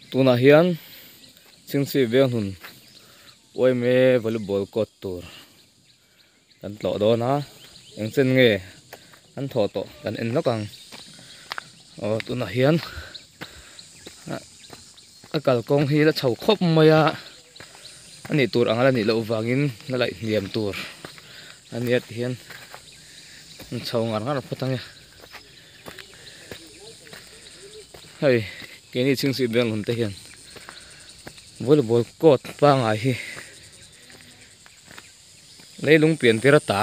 Tunah hian Chingchi veng hnun uaime volleyball court tur kan tlawh dawn a eng chen nge an thawh tawh kan en lawk ang aw tunah hian a kalkawng hi la chho khawp mai a a nih tur ang a la nih loh vangin la laih hniam tur a nia ti hian an chho ngar ngar phawt ang e. Hei keini Chhingchhip Bank lam te hian volleyball court pangai hi leilung pian tir ata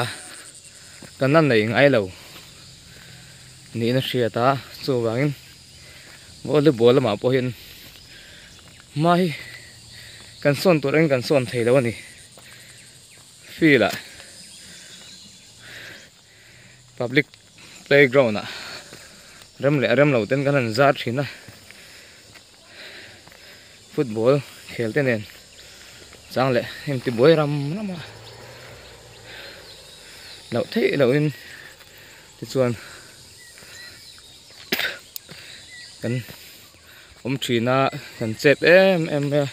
kan la nei ngai lo niin a hriat a chuvangin volleyball lamah pawh hian hma hi kan sawn tur angin kan sawn thei lo a ni field ah. Public playground ah rem leh rem lo ten kan han zar thin a football khel te nen chang leh heng ti buai ram ram a loh theih loh in tichuan kan awm thin a kan chep em em mai a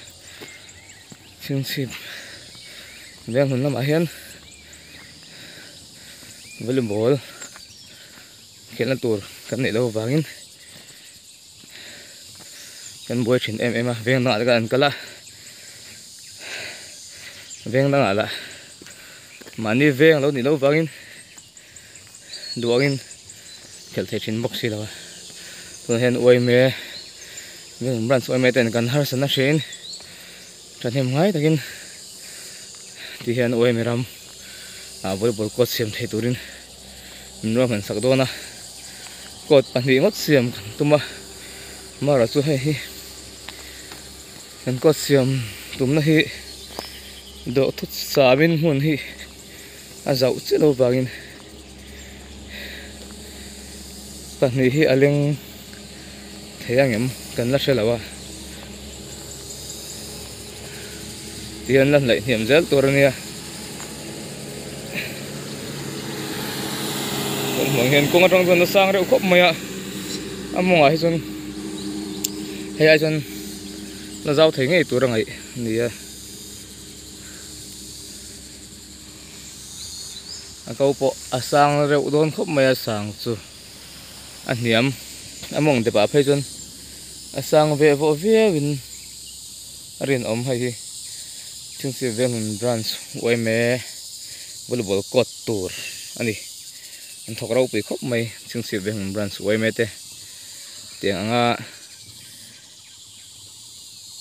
chhingchhip veng hnun lamah hian volleyball khelhna tur kan neih loh avangin kan buai thin em em a veng dangah te khan an kal a veng dangah lah mahni veng lo nih loh avangin duh angin khelh theih thin bawk si lo a tunah hian uaime branch uaime ten kan harsatna hriain thahnem ngai takin ti hian uaime ram ah volleyball court siam thei turin min ruahman sak dawn a court pahnih ngawt siam kan tum a amaherawhchu hei hi kan court siam tumna hi dawhthut samin hmun hi. A zauh chiah loh vangin pahnih hi a leng thei ang em kan la hre lo a tihian la hnaih hniam zel tur a nia kan hmuh ang hian kawng atang chuan a sang reuh khawp mai a a mawngah hi chuan hei ai chuan la zau thei ngei tur a ngaih a ni a. A ko pawh a sang reuh dawn khawp mai a sang chu a hniam a mawng te pah phei chuan a sang ve vawh viau in a rinawm hei hi Chhingchhip Venghmun Branch yma volleyball court tur a ni an thawk ropui khawp mai Chhingchhip Venghmun Branch yma te tiang anga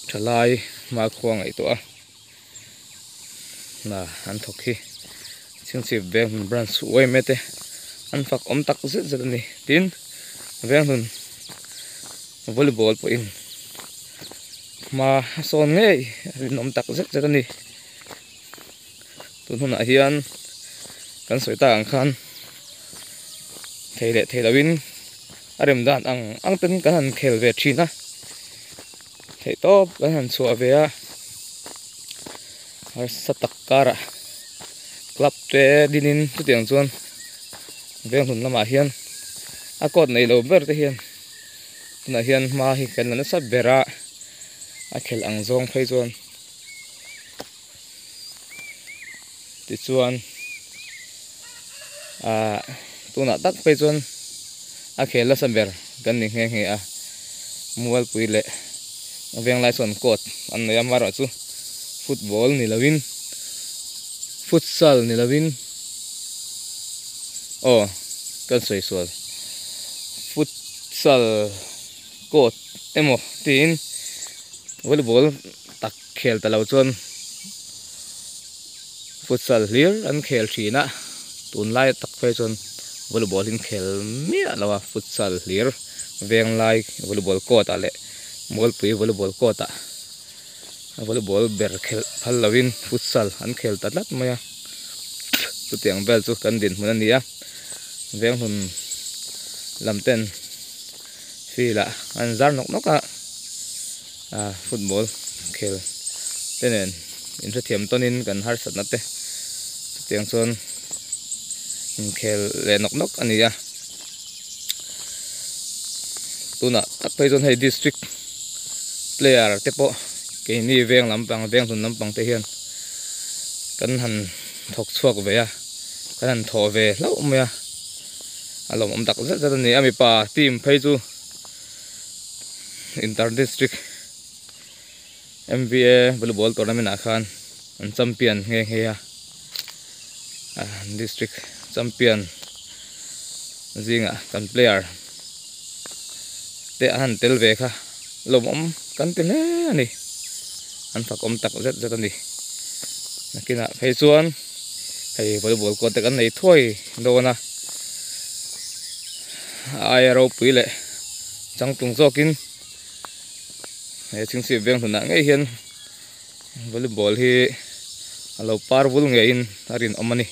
thalai hmakhua ngaihtuah a. Hna an thawk hi Chhingchhip Venghmun Branch yma te an fak awm tak zet zet a ni tin Venghmun volleyball pawhin hma a sawn ngei a rinawm tak zet zet a ni tun hunah hian kan sawi tak ang khan thei leh thei loin a rem dan ang ang ten kan han khel ve thin a. Theih tawp kan han chhuah ve a harsa tak karah club te dinin chutiang chuan veng hnun lamah hian a court nei lo ber te hian tunah hian hma hi kan la nasa ber a a khelh ang zawng phei chuan tichuan ahh tunah tak phei chuan a khel nasa ber kan ni nghe nghe a mualpui leh venglai chuan court an nei a amaherawhchu football ni lovin futsal ni lovin aw kan sawi sual futsal court emaw tiin volleyball tak khel ta lo chuan futsal hlir an khel thin a tunlai tak phei chuan volleyball hi an khel miah lo a futsal hlir venglai volleyball court ah leh mualpui volleyball court ah volleyball ber khelh phal lovin futsal an khel ta tlat mai a chutiang vel chu kan dinhmun a ni a venghlun lam ten field ah an zar nawk nawk a. Ah football khel te nen inhrethiam tawnin kan harsatna te chutiang chuan inkhel leh nawk nawk a ni a tunah tak phei chuan hei district Player te pawh keini veng lampang veng hlun lampang te hian kan han thawk chhuak ve a kan han thawh ve hlauh mai a a lawmawm tak zet zet a ni a mipa team phei chu inter district M_V_A volleyball tournament ah khan an champion nghe nghe a district champion zingah kan player te an han tel ve kha lawmawm kan ti hle a ni an fakawm tak zet zet a ni nakinah phei chuan hei volleyball court te kan nei thuai dawn a a aia ropui leh changtlung zawkin he chhingchhip veng hlunah ngei hian volleyball hi a lo par vul ngeiin a rinawm a ni.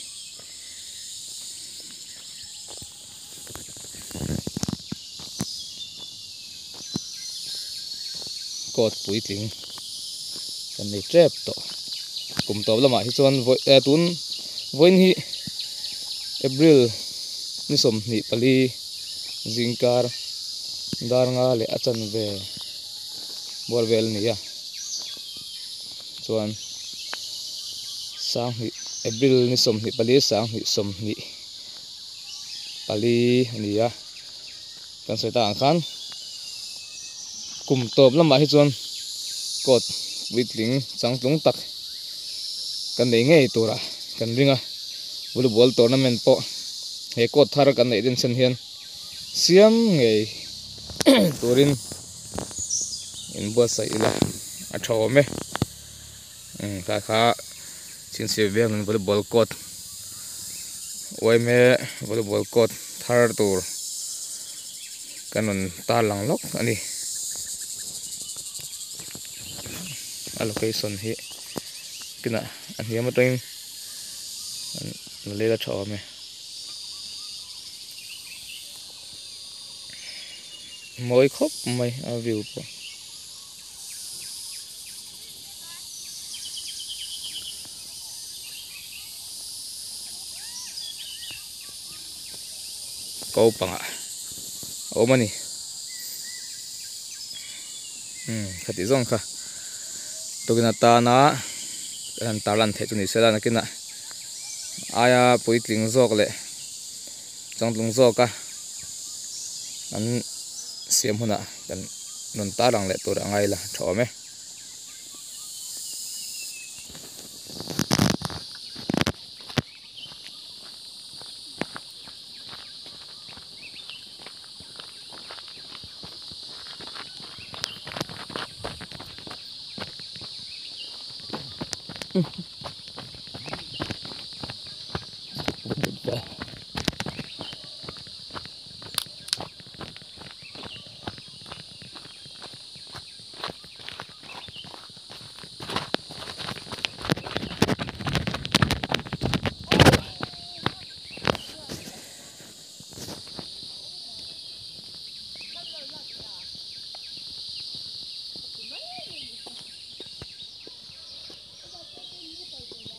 Court puitling kan nei tep tawh kum tawp lamah hi chuan vawi eh tun vawiin hi April ni 24 zingkar dar nga leh a chanve bual vel a ni a chuan sanghnih April ni 24 sanghnih 24 a ni a kan sawi tak ang khan kum tawp lamah hi chuan court puitling changtlung tak kan nei ngei tura kan ring a volleyball tournament pawh he court thar kan neih din chhan hian siam ngei turin inbuatsaih ila a tha awm e kha kha chhinchhiah veng volleyball court yma volleyball court thar tur kan rawn tar lang lawk a ni a location hi kinah a hniam atangin an la lel a tha awm e. Mawi khawp mai a view pawh. Ko pangah a awm a ni umm khati zawng kha tukin atana kan han tarlan theih chu ni se la nakinah aia puitling zawk leh changtlung zawk a an siam hunah kan rawn tarlang leh tur a ngai la tha awm e.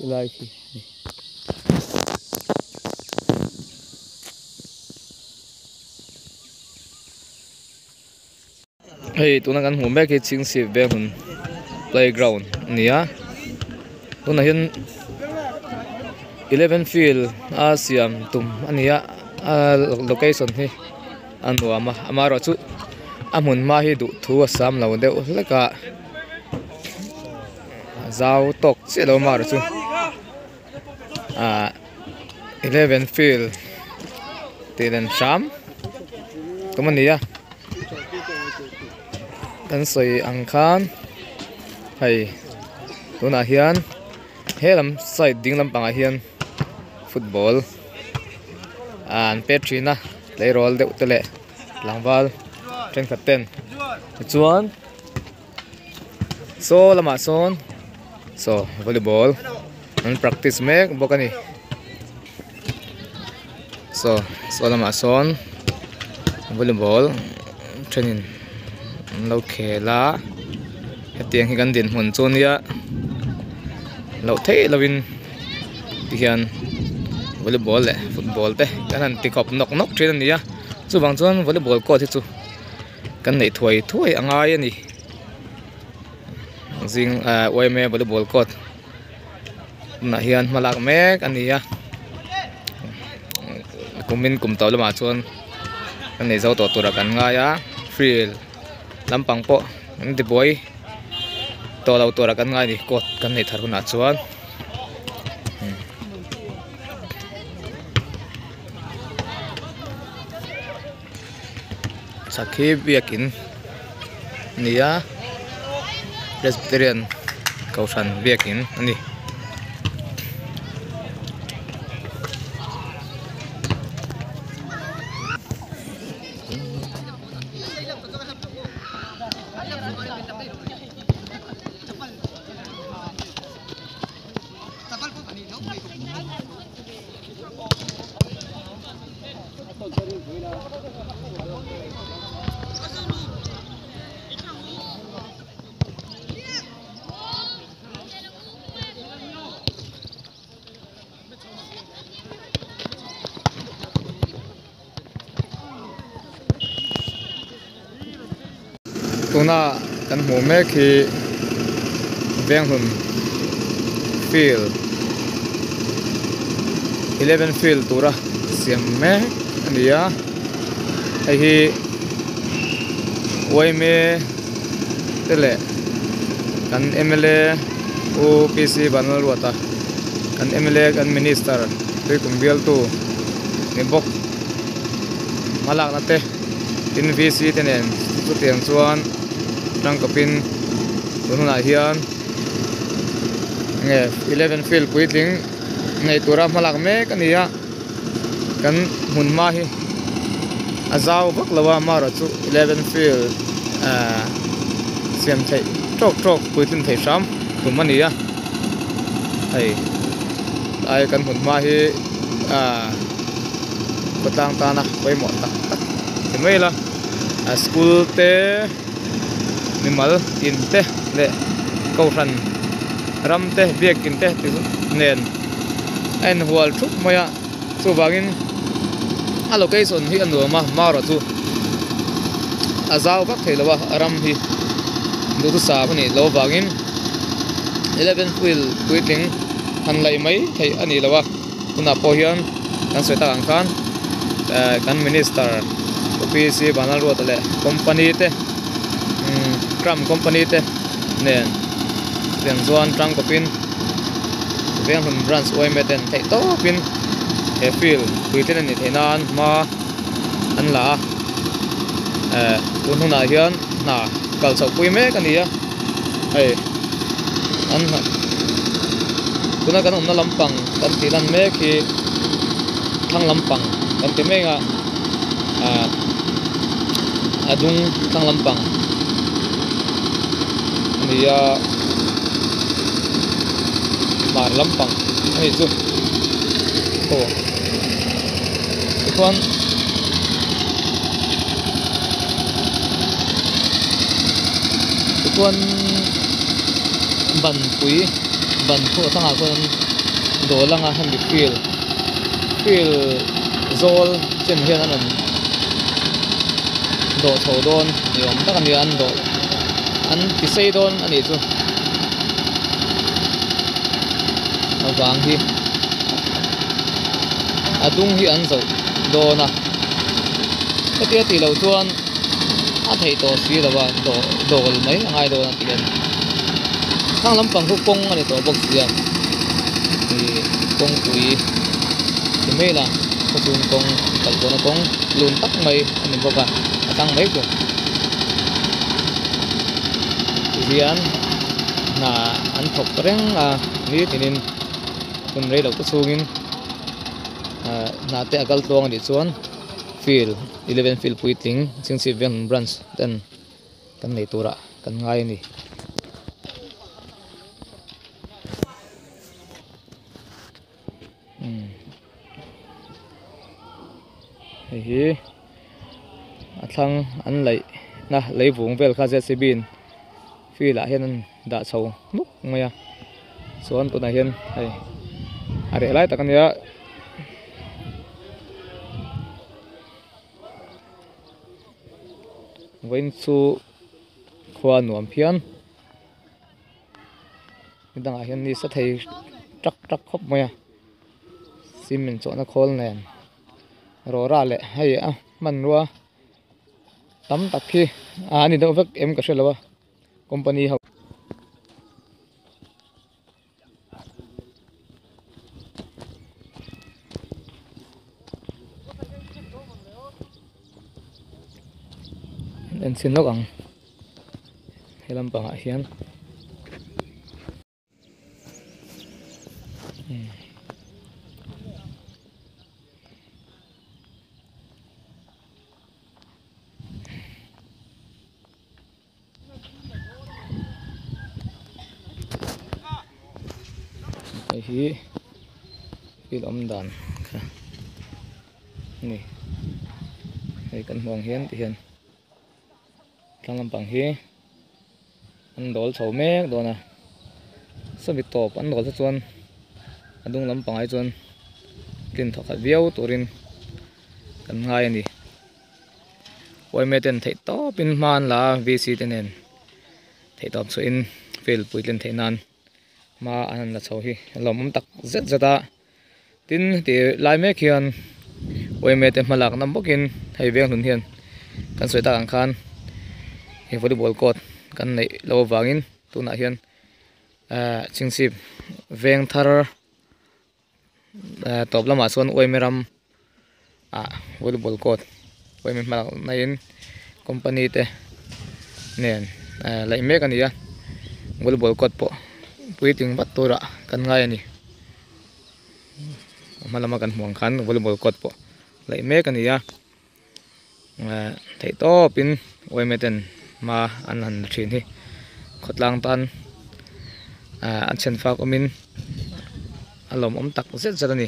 Lai khi Hei tuna kan hmuh mek hi Chhingchhip veng hmun playground a ni a tunah hian eleven field a siam tum a ni a a location hi a nuam a amaherawhchu a hmun hma hi duh thu a sam lo deuh hlek a zau tawk chiah lo amaherawhchu ahh eleven field tih len hram tum a ni a kan sawi ang khan hei tunah hian he lam side ding lampangah hian football ah an pet thin a tleirawl deuh te leh tlangval thenkhat ten tichuan. Saw lamah sawn saw volleyball an practice mek bawk a ni saw saw lamah sawn volleyball thenin an lo khel a hetiang hi kan dinhmun chu nia loh theih lovin tihian volleyball leh football te kan han ti khawp nawk nawk thin a ni a chuvang chuan volleyball court hi chu. Kan neih thuai thuai a ngai a ni. zing ah yma volleyball court tunah hian hma lak mek a ni a kumin kum tawh lamah chuan kan nei zo tawh turah kan ngai a field lampang pawh an ti buai tawh lo turah kan ngai a ni court kan neih thar hunah chuan. Sakhi biakin a ni a presbyterian kohhran biakin a ni. Tuna kan hmuh mek hi Venghlun field eleven field tura siam mek a ni a hei hi yma te leh kan mla u P C Vanlalruata kan mla kan minister tuikum bialtu ni bawk hmalakna te. Tin VC te nen chutiang chuan tangkapin tun hunah hian nge eleven field puitling nei tura hmalak mek a ni a kan hmun hma hi a zau vak lo a amaherawh chu eleven field ahh siam theih tawk tawk puitlin theih hram tum a ni a hei tlai kan hmun hma hi ahh. Khawtlang tana pawimawh tak tak ti mai ila a school te mimal in te leh kohhran ram te biakin te ti nen a inhual thup mai a chuvangin a location hi a nuam a marawh chu a zau vak thei lo a a ram hi duhthusam a nih loh avangin eleven wheel puitling han laih mai theih a ni lo a. Tunah pawh hian kan sawi tak ang khan eh kan minister U P C Vanlalruata leh company te umm tram company te nen tiang chuan tangkawpin Venghlun branch yma ten theih tawpin he field puitlin a nih theih nan hma an la a eh tun hunah hian hna kal chhoh pui mek a ni a hei an tuna kan awmna lampang kan tih lan mek hi thlang lampang kan ti mek a ah a dung thlang lampang a ni a hmar lampang a nih chu aw tichuan. Tichuan ban pui ban pawh a thlangah chuan dawl anga hemi field field zawl chen hian an rawn dawh chho dawn ni awm tak a ni a an dawh an ti sei dawn a nih chu a vang hi a dung hi an zawh dawn a hetia tih loh chuan a theih tawh si lo a daw dawl mai a ngai dawn a tih a ni thlang lampang chu kawng a ni tawh bawk si a ih kawngpui ti mai la khawchhung kawng kal pawhna kawng lun tak mai a ni bawk a a tlang mai chu tihian hna an thawk reng a nitinin hun rei loh te chhungin ah hna te a kal tluang a nih chuan field eleven field puitling chhingchhip veng branch ten kan nei turah kan ngai a ni. Hei hi a thlang an laih na lei vung vel kha JCB in field ah hian an dah chho hnuk mai a chuan tunah hian hei a reh lai tak a nia. Vawiin chu khua nuam phian. Ni dangah hian ni sa thei tak tak khawp mai a cement chawhna khawl nen rawra leh hei a hmanrua tam tak hi a ni deuh vek em ka hre lo a company ho. En chhin lawk ang he lampangah hian Hei hi thil awm dan kha a ni hei kan hmuh ang hian ti hian tlang lampang hi an dawl chho mek dawn a sawmi tawp an dawl te chuan a dung lampang ah hi chuan tlin thawkhat viau turin kan ngai a ni. Uaime ten theih tawpin hma an la a VC te nen theih tawp chhuahin field puitlin theih nan hma an han la chho hi a lawmawm tak zet zet a tin ti lai mek hian uaime te hma lakna bawkin hei veng hlun hian kan sawi tak ang khan he volleyball court kan neih loh avangin tunah hian ehh chingchip veng thar. Tawp lamah chuan uaime ram ah volleyball court uaime hmalak naiin company te nen laih mek a ni a volleyball court pawh puitling vat turah kan ngai a ni a hma lama kan hmuh ang khan volleyball court pawh laih mek a ni a theih tawpin uaime ten hma an han la thin hi khawtlang tan an chhen fak awmin a lawmawm tak zet zet a ni.